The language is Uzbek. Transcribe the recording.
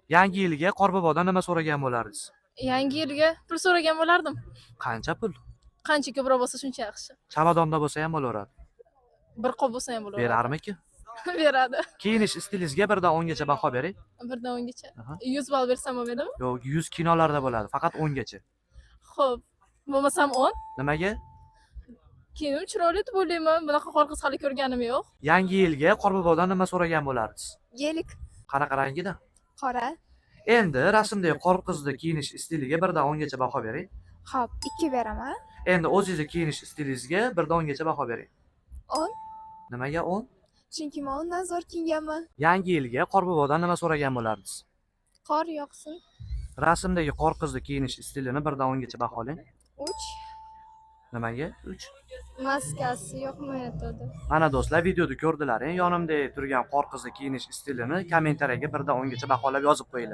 Yangi yilga Qorbobodan nima so'ragan bo'lardingiz? Yangi yilga pul so'ragan bo'lardim. Qancha pul? Qancha ko'proq bo'lsa, shuncha yaxshi. Chamadonda bo'lsa ham bo'laveradi. Bir qop bo'lsa ham bo'laveradi. Berarmiki? Beradi. Kiyinish stilingizga 1 dan 10 gacha baho bering. 1 dan 10 gacha. Aha. 100 ball bersam bo'lmaydimi? Yo'q, 100 kinolarda bo'ladi, faqat 10 gacha. Xo'p, bo'lmasam 10. Nimaga? Kiyimim chiroyli deb o'ylayman. Bunaqa qor qiz hali ko'rganim yo'q. Yangi yilga Qorbobodan nima so'ragan bo'lardingiz? Gelik. Qanaqa rangida? Qora. Endi rasmdagi qor qizni kiyinish stiliga 1 dan 10 gacha baho bering. Xo'p, 2 beraman. Endi o'zingizni kiyinish stilingizga 1 dan 10 gacha baho bering. 10. Nimaga 10? Chunki men undan zo'r kiyinganman. Yangi yilga Qorbobodan nima so'ragan bo'lardingiz? Qor yoqsin. Rasmdagi qor qizni kiyinish stilini 1 dan 10 gacha baholang. 3. Nimaga 3? Maskasi yoqmayotdi. Mana do'stlar, videoda ko'rdilaring, yonimda turgan qor qizni kiyinish stilini kommentariyaga 1 dan 10 gacha baholab yozib qo'yinglar.